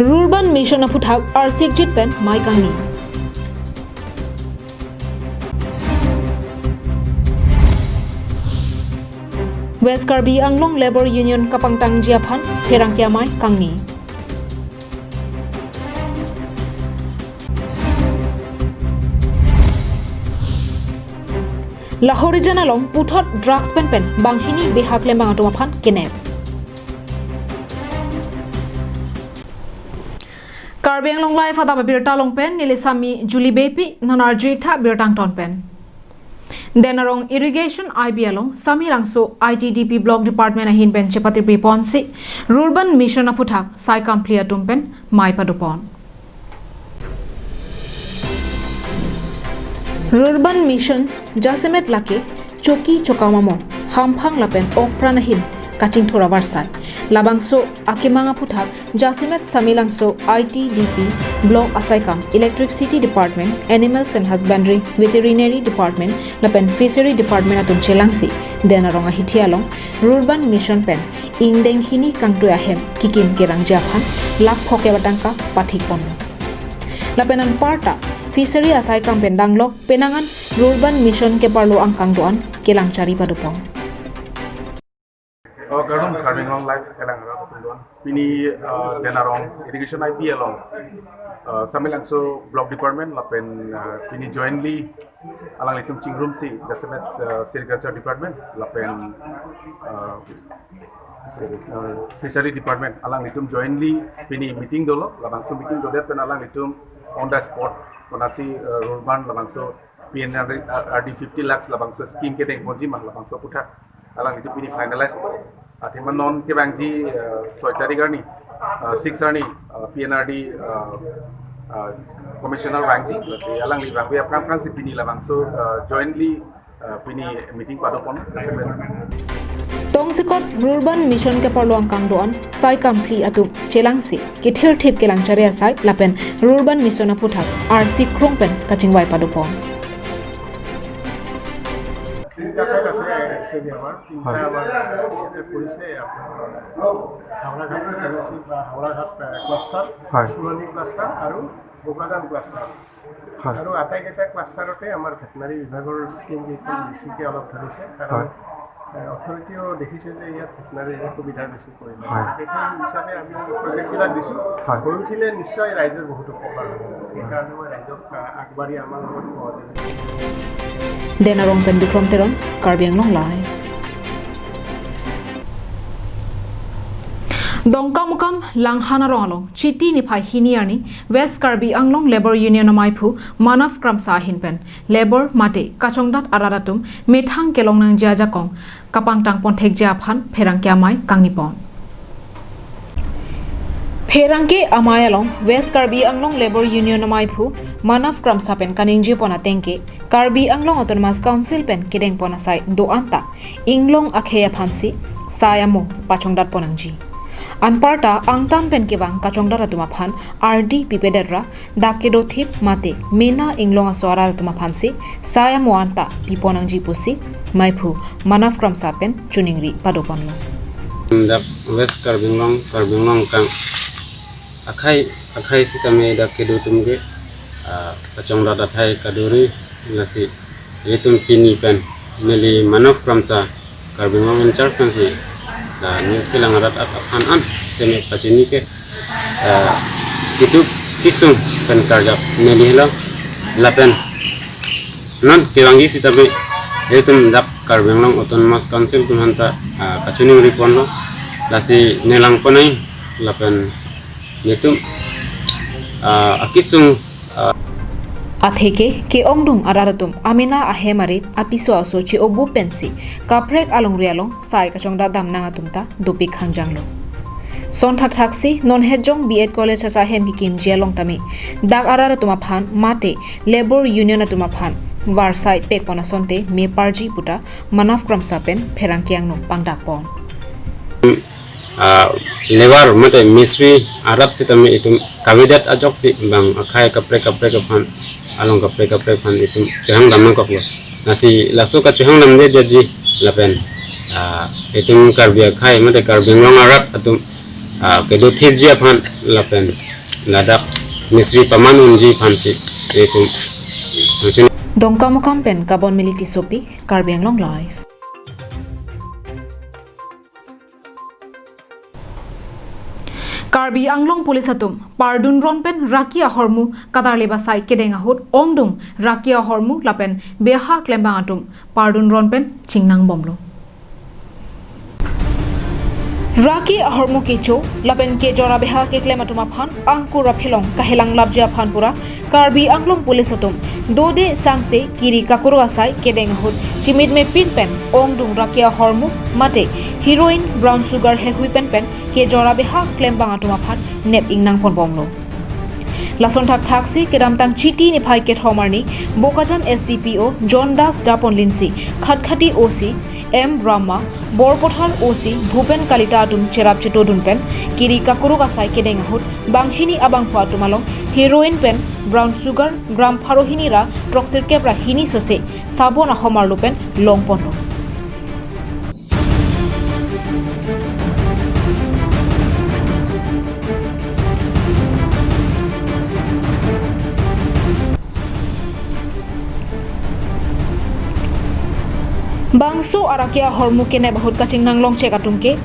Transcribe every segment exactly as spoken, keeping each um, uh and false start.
Rural Urban Mission aphuthak arsik jit pen mei kangni. West Karbi Anglong Labour Union kapangtangji aphan pherangke amei kangni. Lahorijan along puthot drugs penpen banghini behak lembang atum aphan kenep. Karbi Anglong Live adap abirta along pen neli Sami Julie Beypi, non arju-ik tha birta angton pen. Denarong Irrigation I B along Samelangso I T D P Block Department ahin pen chepatipri ponsi Rural Urban Mission aphuthak sai kamphli atum pen mei padopon. Rural Urban Mission jasemet lake choki chokam amo, hamphang lapen okpran ahin kachingthur avarsai. Labangso akemang aphuthak jasemet Samelangso I T D P Block asaikam, Electricity Department, Animals and Husbandry, Veterinary Department lapen Fishery Department atum chelangsi, Denarong ahithi along Rural Urban Mission pen ingdeng hini kangtui ahem kikim kerangji aphan lakh phokep atangka pathik ponlo. Lapen anparta Fishery asaikam pen danglok penang an Rural Urban Mission keparlo angkang do-an kelang chari padopon. Oh, Karbi Anglong, Karbi Anglong Live kelang ra ketum do-an. Pini, uh, Denarong Irrigation I B along, uh, Samelangso Block Department lapen, uh, pini jointly alanglitum chingrumsi jasemet, uh, Sericulture Department lapen, uh, uh, Fishery Department alanglitum jointly pini meeting dolo, labangso meeting dodet pen alanglitum on the spot konasi, uh, Rural Urban labangso P N R D, uh, R D fifty lakhs labangso scheme kedeng ponji ma labangso aphuthak alanglitum pini finalize. Athema non kevangji, uh, soi tarik arni, uh, six arni, uh, P N R D, uh, uh, Commissioner vangji, lasi alangli vangve aphrang aphrangsi pini labangso, uh, jointly, uh, pini meeting padopon. Tongsekot Rural Urban Mission keparlo angkang do-an sai kamphli atum chelangsi kethirthip kelang chari asai lapen Rural Urban Mission aphuthak arsik krung pen kachingvai padopon. তিনিটা ফেজ আছে একচুৱেলি আমাৰ। তিনিটা হয়। আমাৰ ইয়াতে পৰিছে, আপোনাৰ হাওৰাঘাট এল এ চি বা হাওৰাঘাট, আহ, ক্লাষ্টাৰ, হয়। পুৰণি ক্লাষ্টাৰ আৰু বোকাজান ক্লাষ্টাৰ। হয়। আৰু আটাইকেইটা ক্লাষ্টাৰতে আমাৰ ভেটেনাৰী বিভাগৰ স্কিম কেইখন বেছিকৈ অলপ ধৰিছে, কাৰণ, হয়। আহ, অথৰিটিয়েও দেখিছে যে ইয়াত ভেটেনাৰীৰ সুবিধা বেছি। হয়। সেই হিচাপে আমি প্ৰজেক্টবিলাক দিছোঁ। হয়। হৈ উঠিলে নিশ্চয় ৰাইজৰ বহুত উপকাৰ হ'ব। সেইকাৰণে মই ৰাইজক, আহ, আগবাঢ়ি আমাৰ লগত সহযোগিতা Denarong pen Bikrom Teron, Karbi Anglong Live. Dongkamukam Langhan arong along Chiti niphai hini arni West Karbi Anglong Labour Union amaiphu Manav Kramsa ahin pen labour mate kachongdat arat atum methang kelong nangji ajakong kapangtang ponthekji aphan pherangke amei kangnipon. Pherangke amei along West Karbi Anglong Labour Union amaiphu Manav Kramsa pen kaningjepon ateng ke Karbi Anglong Autonomous Council pen kedengpon asai do-an ta inglong akhei aphansi sai amo pachongdatpon nangji. Anparta angtan pen kevang kachongdat atum aphan ardi pipedet ra dak kedothip mate mena inglong aso arat atum aphansi sai amo anta pipon nangji pusi maiphu Manav Kramsa pen choningri padoponlo. Dak West Karbi Anglong, Karbi Anglong kang akhei akhei sitame dak kedo atum ke, ah, kachongdat athai kaduri, lasi ilitum pini pen neli Manav Kramsa Karbi Anglong in charge pensi, ah, news kelang arat aphan an seme pachini ke, ah, itum kesung pen karjap neli helo lapen non kevangji sitame ilitum dak Karbi Anglong Autonomous Council atum anta, ah, kachoningri ponlo, lasi nelangpon nang lapen netum, ah, akesung, ah, atheke ke-ongdung arat atum amena ahem arit apiso aso che-obu pensi kaprek alongri along sai kachongdat damnang atum ta dopik hangjanglo. Son thakthaksi non Hejong B Ed College asahem kekimji along tame dak arat atum aphan mate labour union atum aphan varsai pekpon asonte meparji puta Manav Kramsa pen pherangke angno pangdakpon. Ah, labour mate mistri arat sitame itum kavedet ajoksi bang akhei kaprek kaprek aphan, along kaprek kaprek aphan itum chohang dam nangkoklo. Lasi laso kachohang damde jadi lapen, ah, itum Karbi akhei mate Karbi Anglong arat atum, ah, kedothipji aphan lapen Ladak misri paman unji aphansi itum. Dongkamukam pen Kabon Mili Tissopi, Karbi Anglong Live. Karbi Anglong Police atum pardun ron pen raki ahormu katarlip asai kedeng ahut ongdung raki ahormu lapen beha klembang atum pardun ron pen chingnang bomlo. Raki ahormu kecho lapen kejor abeha keklem atum aphan angkur aphelong kahelang lapji aphan pura Karbi Anglong Police atum dode sangse kiri kakuruk asai kedeng ahut chimit mepin pen ongdung raki ahormu mate heroin, brown sugar hehui pen pen kejor abeha klembang atum aphan nep ingnang pon bomlo. Lason thakthak si kedamtang Chiti niphai kethom arni Bokajan S D P O John Das Dapon Linsi, Khatkhati O C M Brahma, Borpathar O C Bhupen Kalita atum cherap chetodun pen kiri kakuruk asai kedeng ahut banghini abangphu atum along heroin pen brown sugar gram pharo hini ra throksirkep ra hini sose sabon ahomar lo pen long ponlo. Bangso araki ahormu kenep ahut kachingnang longchek atum ke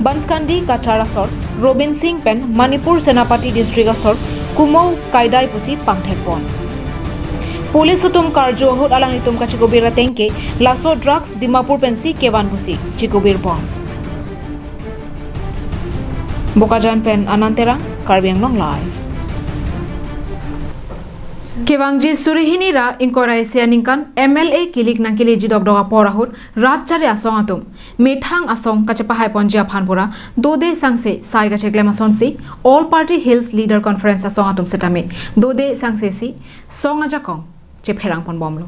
Banskandi Cachar asor Robin Singh pen Manipur Senapati District asor Kumou Kaidai pusi pangthek pon. Police atum karju ahut alanglitum kachikobir ateng ke laso drugs Dimapur pensi kevan pusi chikobir pon. Bokajan pen Anand Terang, Karbi Anglong Live. Kevangji suri hini ra ingkoi ra isi aningkan M L A kilik nangkeleji dokdok apor ahut Ratchari asong atum methang asong kachepahai ponji aphan pura dode sangse sai kacheklem asonsi All Party Hills Leader Conference asong atum setame dode sangse si song ajakong chepherang pon bomlo.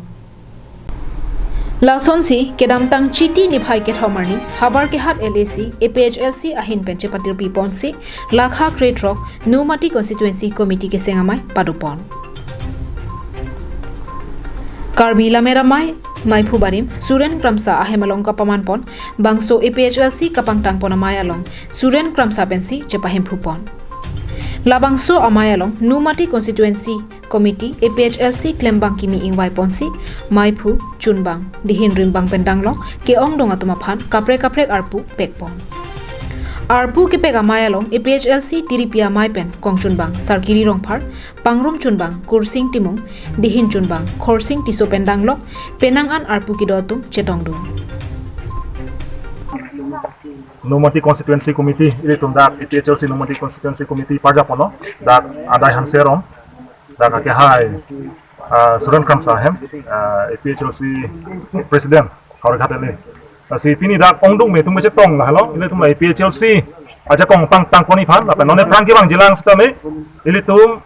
Lasonsi kedamtang Chiti niphai kethom arni Havarkehat L A C A P H L C ahin pen chepatirpi ponsi lakha krethrok Nomati Constituency Committee keseng amei pado pon. Karbi Lammet Amei, meiphu barim Suren Kramsa ahem along kapaman pon bangso A P H L C kapangtang pon amei along Suren Kramsa pensi chepahemphu pon. Labangso amei along Nomati Constituency Committee A P H L C klembang kimi ingvai ponsi meiphu, chunbang, dihin rimbang pen danglong ke-ongdung atum aphan kaprek kaprek arpu pek pon. Arpu kepek amei along A P H L C tiripi amei pen kongchunbang Sarkiri Rongphar, pangrum chunbang Kursing Timung, dihin chunbang Khorsing Tisso pen danglong penang an arpu kedo atum chetongdun. Nomati Constituency Committee, ilitum dak A P H L C Nomati Constituency Committee parja ponlo, dak adai Hanse Rong, dak akehai, ah, Suren Kramsa ahem, ah, A P H L C President, Havarkehat L A. Lasi pini dak ongdung me atum kachetong lahelo, ilitum la A P H L C ajakong pangtang pon aphan, lapen non aphrang kevangjilang setame, ilitum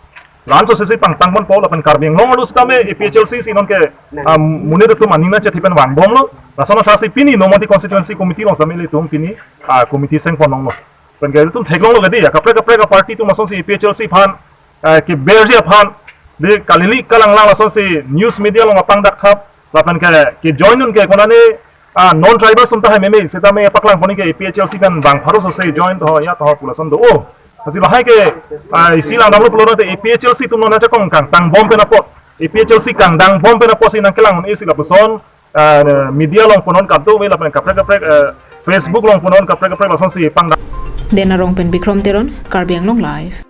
la-an sose si pangtang ponpo lapen Karbi Anglong arlo setame A P H L C si nonke, ah, monit atum aning nangchethi pen vangbomlo. Lason athasi pini Nomati Constituency Committee along setame ilitum pini, ah, committee seng pon longlo. Pen ke ilitum theklonglo kedi, ya kaprek kaprek a-party atum asonsi A P H L C aphan, ah, keberji aphan, de kalili kalanglang lasonsi news media along apangdak thap, lapen ke, ke join un ke konane, ah, non tribal atum tahai meme, setame paklang pon ke A P H L C pen bang pharo sose join to ya to pu lason do. Oh, lasi lahai ke, ah, isi langdamlo pulote A P H L C atum non ajakong kangtang bom pen apot, A P H L C kangdang bom pen apot si nangkelang un-e si lapuson, ah, media along punon kadokave lapen kaprek kaprek, ah, Facebook along punon kaprek kaprek lasonsi pangdak. Dena Rong pen Bikrom Teron, Karbi Anglong Live.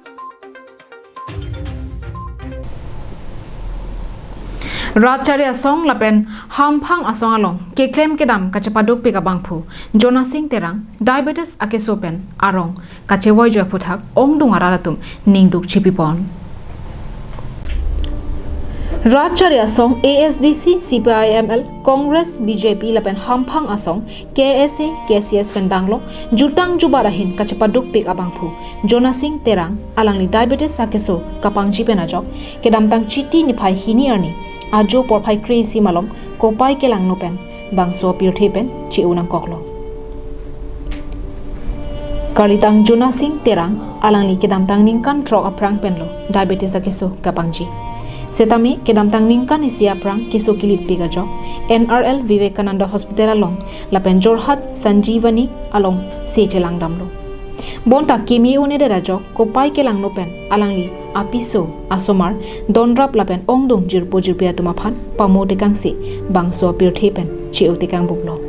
Ratchari asong lapen Hamphang asong along keklem kedam kachepadukpik abangphu Jonasing Terang diabetes akeso pen arong kachevoijo aphuthak ongdung arat atum ningduk chipipon. Ratchari asong A S D C, C P I M L, Congress, B J P lapen Hamphang asong K S A, K C S pen danglong jutang jubat ahin kachepadukpik abangphu Jonasing Terang alangli diabetes akeso kapangji pen ajok kedamtang Chiti niphai hini arni ajo porphai kre-isi malom kopai kelangno pen bangso apirthe pen che-o nangkoklo. Kalitang Jonasing Terang alangli kedamtang ningkan throk aphrang penlo diabetes akeso kapangji. Setame kedamtang ningkan isi aphrang keso kilitpik ajok N R L Vivekananda Hospital along lapen Jorhat Sanjeevani alongsi chelangdamlo. Bonta kimi un-edet ajok kopai kelangno pen alangli apiso asomar donrap lapen ongdung jirpo jirpi atum aphan pamo tekangsi bangso apirthe pen che-o tekang buklo.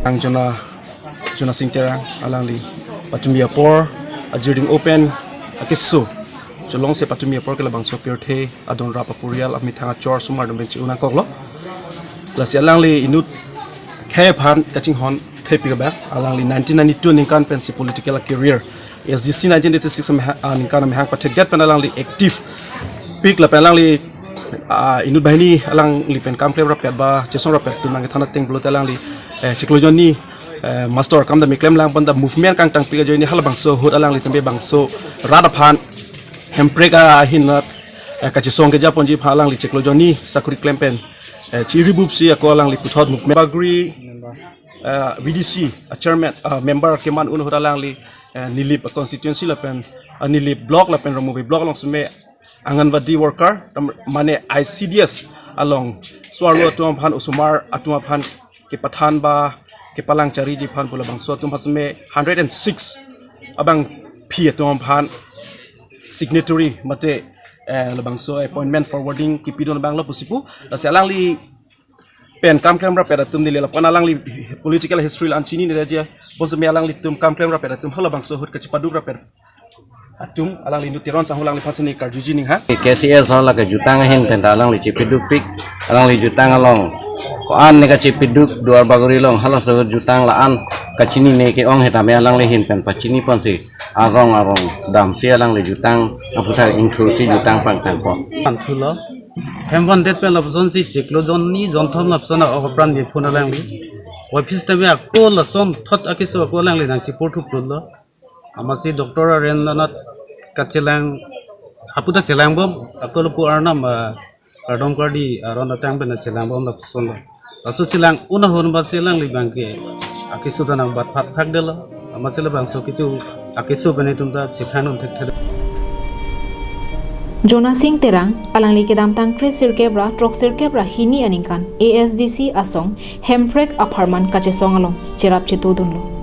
Ang Jona, Jona Sing Terang alangli patumi apor ajirding open akeso cholongsi patumi apor ke labangso apirthe adonrap aporial amethang achor asomar atum pen che-o nangkoklo. Lasi alangli inut khei aphan kachinghon thepik abang alangli nineteen ninety-two aningkan pensi political career S D C nineteen eighty-six amehang, ah, aningkan amehang pathekdet pen alangli active pik lapen alangli, ah, inut banghini alangli pen kam klem rapet ba chesong rapet atum nangkethan ateng pulote alangli, eh, chiklo jonni, eh, master akam dam keklem lang pon ta movement kangtangpik ajoine halabangso ahut alangli tembe bangso rat aphan hemprek ahin rat, eh, kachesong kejaponji aphan alangli chiklo jonni sakori klem pen, eh, chiribupsi ako alangli puthot movement bagri, eh, V D C, ah, chairman, ah, member keman un ahut alangli, eh, Nilip constituency lapen, ah, Nilip block lapen Rongmongve block along seme Anganwadi worker, tam-, mane I C D S along suaru atum aphan osomar atum aphan kepathan ba kepalang chariji aphan pu labangso atum aphan seme hundred and six abangpi atum aphan signatory mate, eh, labangso appointment forwarding kipidun abanglo pusi pu. Lasi alangli pen kam klem rapet atum neli lapu-an alangli political history la-an chinine aja. Bonseme alanglitum kam klem rapet atum halabangso ahut kachepaduk rapet atum alangli inut Teron Sangho alangliphan sini karjuji ning ha. K C S la la kejutang ahin pen ta alangli chepedukpik, alangli jutang along ko-an ne kachepeduk Duar Bagori along halaso jutang la-an kachinine ke-ong he tame alangli ahin pen pachiniponsi arong arong damsi alangli jutang aphuthak ingthursi jutang pangtangpo. Anthulo. Hem vandet pen lapusonsi chiklo jonni jonthom lapuson a-ok apran mephu alangli. Office tame ako lason thot akeso ako alangli nangchepurthuplo. Amatsi doctor aren anat kachelang, hapu ta chelangbom, ako lapu arnam, ah, kardom kardi aron atang pen chelangbom lapusonlo. Laso chelang un ahormu si alangli abangke akeso ta nangbat phat thakdetlo. Amatsi labangso kecho akeso pen itum ta chethang un thekthek. Jona Sing Terang, alangli kedamtang kre sirkep ra throk sirkep ra hini aningkan A S D C asong hemprek apharman kachesong along cherap chetodunlo.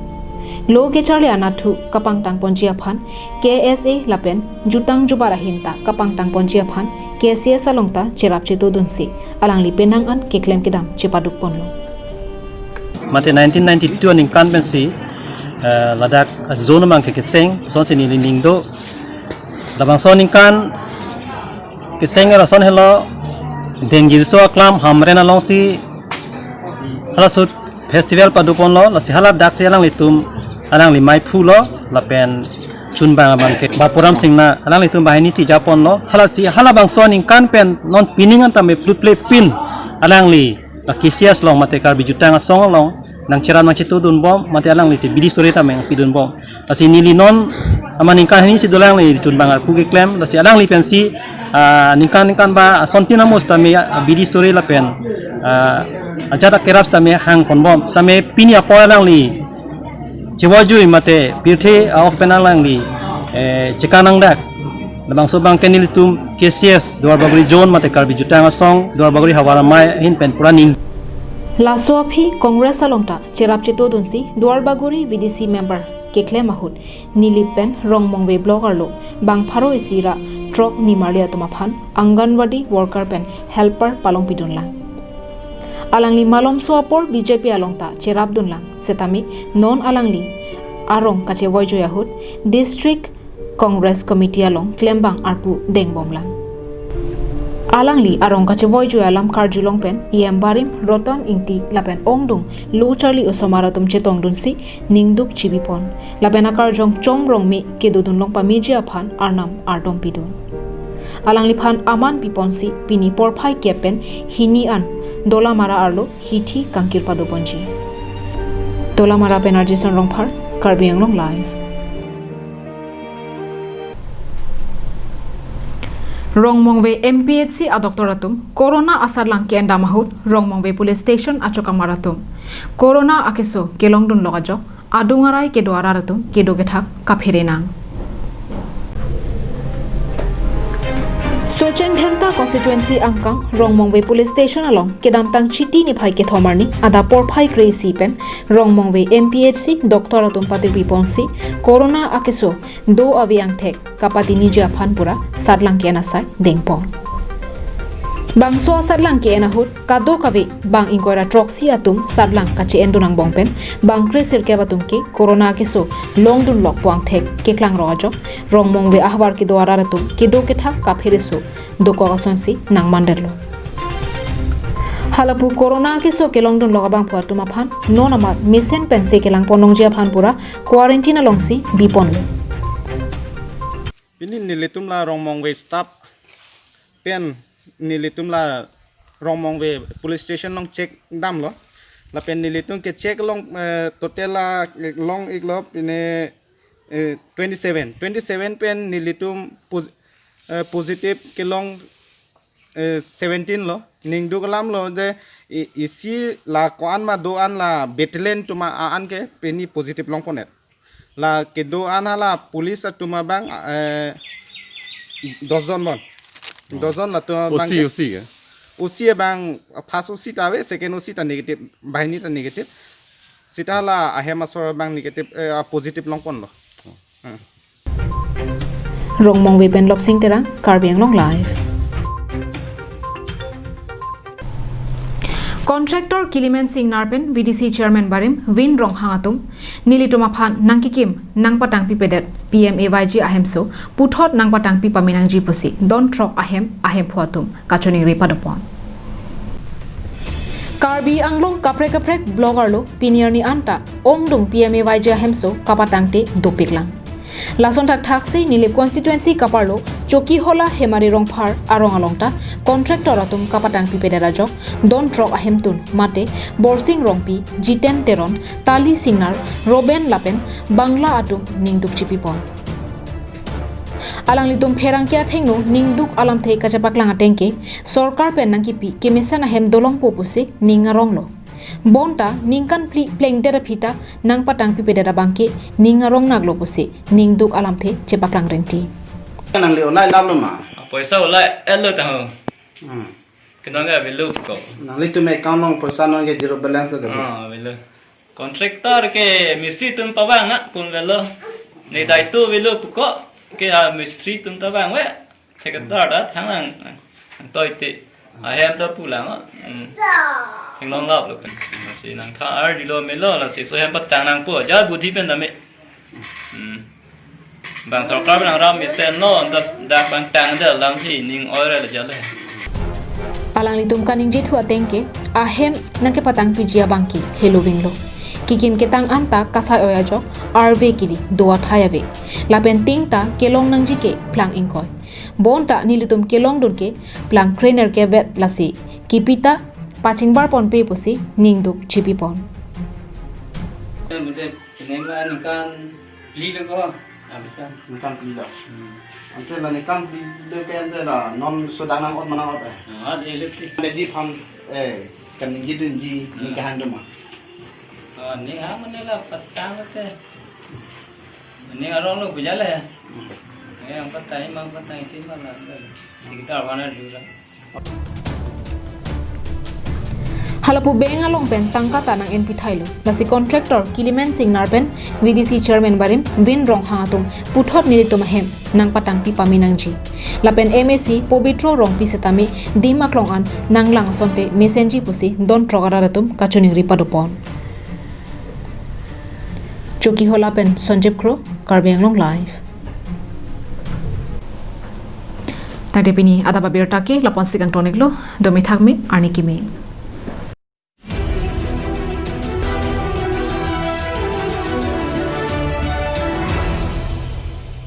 Lo kecharli anatthu kapangtangponji aphan K S A lapen jutang jubat ahin ta kapangtangponji aphan K C S along ta cherap chetodunsi alangli penang an keklem kedam chepadukponlo. Mate nineteen ninety-two aningkan pensi, eh, ladak zone abangke keseng, sonsi neli ning do. Labangso aningkan keseng lason helo, Dengjirso aklam Hamren alongsi halaso ahut festival paduponlo, lasi haladaksi alanglitum, alangli maiphulo, lapen chunbang abangke Bapuram Singna, alanglitum banghini si japonlo, halasi halabangso aningkan pen non pining an tame plutple pin, alangli, ah, K C S along mate Karbi Jutang Asong along, nangcherap nangchetodunbom, mate alanglisi bidi sore tame pidunbom. Lasi neli non amat ningkan hini si dolang neli chunbang arpu keklem, lasi alangli pensi, ah, ningkan ningkan ba, ah, sontin amos tame, ah, bidi sore lapen, ah, ajat akerap tame hangponbom, tame pini apor alangli chevojui mate pirthe a-ok pen alangli, eh, chekanangdak. Labangso abangke nelitum K C S Duar Bagori Zone mate Karbi Jutang Asong Duar Bagori Havar Amei ahin pen pura ning. Laso aphi Congress along ta cherap chetodunsi Duar Bagori V D C member keklem ahut Nilip pen Rongmongve block arlo bang pharo isi ra throk nimarli atum aphan Anganwadi worker pen helper palongpidunlang. Alangli malomso apor B J P along ta cherapdunlang setame non alangli arong kachevoijui ahut District Congress Committee along klembang arpu dengbomlang. Alangli arong kachevoijui alam karjulong pen E M Barim, Roton Ingti lapen ongdung lo charli osomar atum chetongdunsi ningduk chibipon. Lapen akarjong Chom Rongme kedodunlong pameji aphan arnam ardompidun. Alangliphan aman piponsi pini porphai kep pen hini an Dolamara arlo hithi kangkir padoponji. Dolamara pen R J Son Rongphar, Karbi Anglong Live. Rongmongve M P H C a-doctor atum Corona asatlang ke-endam ahut Rongmongve Police Station achokamar atum Corona akeso kelongdunlok ajok adung arai kedo arat atum kedo kethak kaphere nang. Socheng Dhenta constituency angkang Rongmongve police station along kedamtang Chiti niphai kethom arni adap porphai kre-isi pen Rongmongve M P H C doctor atum patirpiponsi corona akeso do ave angthek kapatiniji aphan pura satlang ke-en asai dengpon. Bangso asatlang ke-en ahut kadokave bang ingkoi ra throksi atum satlang kache-endun angbong pen bang kre sirkep atum ke corona akeso longdunlokpo angthek keklang ro ajok Rongmongve ahavar kedo arat atum kedo kethak kaphereso dokok asonsi nangmandetlo. Halapu corona akeso kelongdunlok abangphu atum aphan non amat mesen pensi kelangpon longji aphan pura quarantine alongsi biponlo. Pini nelitum la Rongmongve staff pen nelitum la Rongmongve police station along check damlo. Lapen nelitum ke check long, eh, total la long iklo pini, eh, twenty-seven. Twenty-seven pen nelitum pos-, eh, positive kelong, eh, seventeen lo. Ningduk alam lo je i-, isi la ko-an ma do-an la battalion atum a-an ke pini positive longpondet. La kedo-an hala police atum abang, eh, dos jon bon. Dos jon latum abang O C, ke O C ke? O C abang first O C ta ave, second O C ta negative, banghini ta negative. Seta la ahem asor abang negative, eh, positive longponlo. Hmm. Rongmongve pen Lopsing Terang, Karbi Anglong Live. Contractor Kilimen Singnar pen V D C chairman barim Vin Ronghang atum nelitum aphan nangkikim nangpatangpipedet P M A Y G ahemso puthot nangpatangpi pamenangji pusi don throk ahem ahemphu atum kachiningri padopon. Karbi Anglong kaprek kaprek block arlo pini arni anta ongdung P M A Y G ahemso kapatangte dopiklang. Lason thakthaksi Nilip constituency kaparlo Chokihola Hemari Rongphar arong along ta contractor atum kapatangpipedet ajok don throk ahemtun mate Borsing Rongpi, Jiten Teron, Tali Singnar, Roben lapen Bangla atum ningduk chipipon. Alanglitum pherangke athengno ningduk alamthe kachepaklang ateng ke sorkar pen nangkipi kemesen ahem dolongpo pusi ning aronglo. Bonta ningkan phli plengdet aphi ta nangpatangpipedet abang ke ning arong naklo pusi ningduk alamthe chepaklang renti. Nangli olai lamlo ma? Poisa olai elo tahu. Hmm. Kedang ke avelo ko. Nanglitum account along poisa nangke zero balance lo tadi. Ah, avelo. Contractor ke mistri atum pavang na pun avelo. Ne daitu avelo puko ke a mistri atum ta vangve. Thekadar ta thang lang, toite. Ahem ta pulang, ah. Hmm. Thenglong lap lo kan. Lasi nangtha arjilo melo, lasi laso ahem patang nangpo. Ja budhi pen tame. Hmm. Bang sorkar bang ram mesen lo, das dak bang tangdet alamsi ning oirel jale. Alanglitum kaningjethu ateng ke, ahem nangkepatangpiji abang ke helo vinglo. Kikim ketang anta kasai oi ajok, arve kili, do athai ave. Lapen ting ta kelong nangji ke plang ingkoi. Bonta nelitum kelongdun ke plang krenerkep vet lasi kipi ta pachingbarponpe pusi ningduk chipipon. Ningkan phli lo ko, ah, bisa. Ningkan phli lo. Hmm. Ante la ningkan phli lo ke ante la non sodang nang-ot ma nang-ot eh. Ah, di lo phli. Ante ji phan, eh, kaningjedunji, hmm, ning kehang do ma? Ah, ning hang mane la patang te. Ning arong lo bujale. Hmm. Eh, ang patang, mang patang iti ma la. Sekitar one hundred dura. Halapu bank along pen tangka ta nang-enpi thailo. Lasi contractor Kilimen Singnar pen V D C chairman barim Vin Ronghang atum puthot nelitum ahem nangpatangpi pamenangji. Lapen M A C Pobitro Rongpi setame dim aklong an nanglang asonte mesenji pusi don throk arat atum kachiningri padopon. Chokihola pen Sanjib Kro, Karbi Anglong Live. Tangte pini adap abirta ke lapu-ansi kangton-iklo, domi thakmi, arni kimi.